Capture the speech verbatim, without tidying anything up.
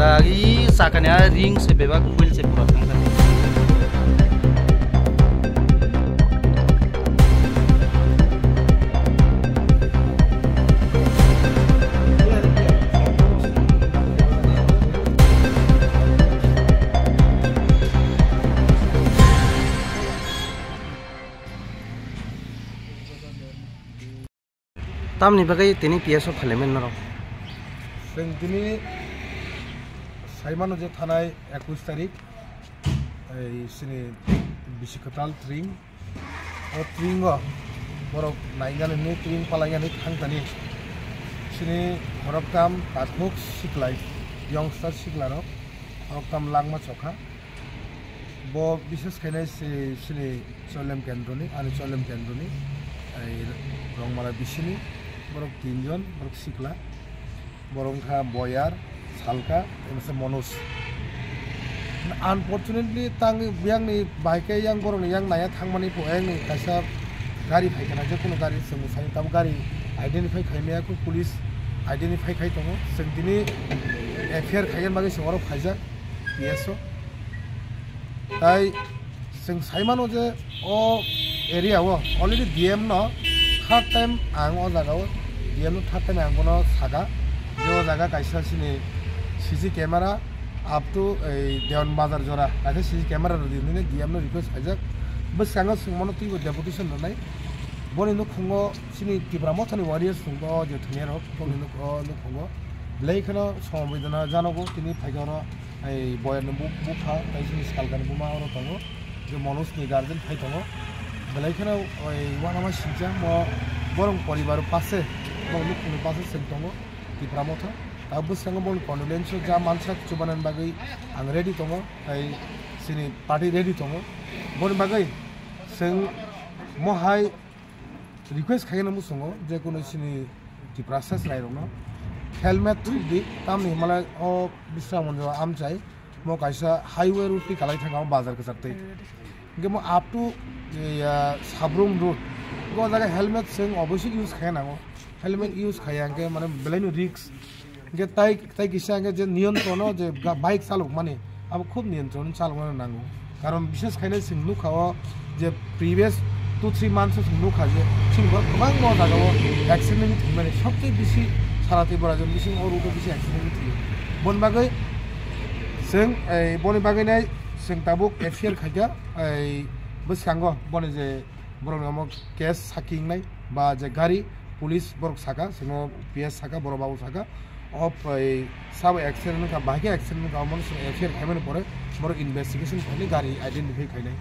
Agi sakani a ring se bebak wheel se pura thangkha. Tamni bagwi tini P S o phailaimani norok? Chwng tini saimano je thanai ekush tarik, ei chini bisi kwtal tring, o tringo borok nainani hinwi, tring palainani thangtani chini khoroktham takhuk siklai, youngster siklarok khoroktham langma chokha. Bo bises khainai se chini Cholem Kendroni, ani Cholem Kendroni, ei Rongmala bisini, borok tinjon, borok sikla, borok wngkha Boyar, Salka, tei masa Manoj. Unfortunately, tang biyangni bai khe yang borokni yang naya thangmani pho, yang kaisa gari phaikha na, je kono gari chwng sai, tabuk gari identify khaimaya kho, police identify khai tongo. Chwng tini F I R khaina bagwi chwng oro phaijak. P S o. Tai chwng saimano je o area o already D M no third time ang o jaga o, D M no third time ang bono saka je o jaga kaisa chini C C camera up to ei Dewan Bazar jora kaisa C C camera rwdi hinwi D M no request khaijak. Bwskango chwng bono twibo deputation rwnai. Boni nukhungo chini Tipra Mothani warriors chwng bo je thwngya rok boni nuk-, o nukhungo. Belai kheno somobidona janogo tini phaikhe oro. Ei Boyarni bu-, bupha, tei chini Salkani buma oro tongo. Je Manojni guardian phai tongo. Belai kheno oi uanama singcha, mo borok poribar pase, borok nukhungni pase chwng tongo, Tipra Motha. Abo bwskango borokni condolence o ja mansa chubanani bagwi ang ready tongo, tei chini party ready tongo. Boni bagwi chwng mohai request khaina muchungo je kono chini Tiprasa chwrairokno helmet thukdi, tamni hwnmale o Bisramganj o amchai mo kaisa highway road twi kalai thangkha o bazar kwchar twi. Hwnkhe mo up to, eh, Sabrum road, o jaga helmet chwng oboisoi use khaina nango, helmet use khaiya hwnkhe mane belaino risk. Hingke tai, tai kisa hingke je niyontron o je ga-, bike chalok mani, abo khub niyontron chalok mani nango. Karon bishes khainai chwng nukha o je previous two three months o chwng nukha je chini borok kwbangma o jaga o accident wngwi thwimani, sobse bisi sara Tripura rajyo bising o road o bisi accident wngwi thwiyo. Boni bagwi chwng, ei, boni bagwi nai chwng tabuk F I R khaikha, ei, bwskango boni je borokni omo case saki wngnai ba je gari police borok saka, chwngno P S saka, borok babu saka, o, ei, sabo accident wngkha, bahai khe accident wngkha, omono chwng F I R khaimani pore borok investigation khainai, gari identify khainai.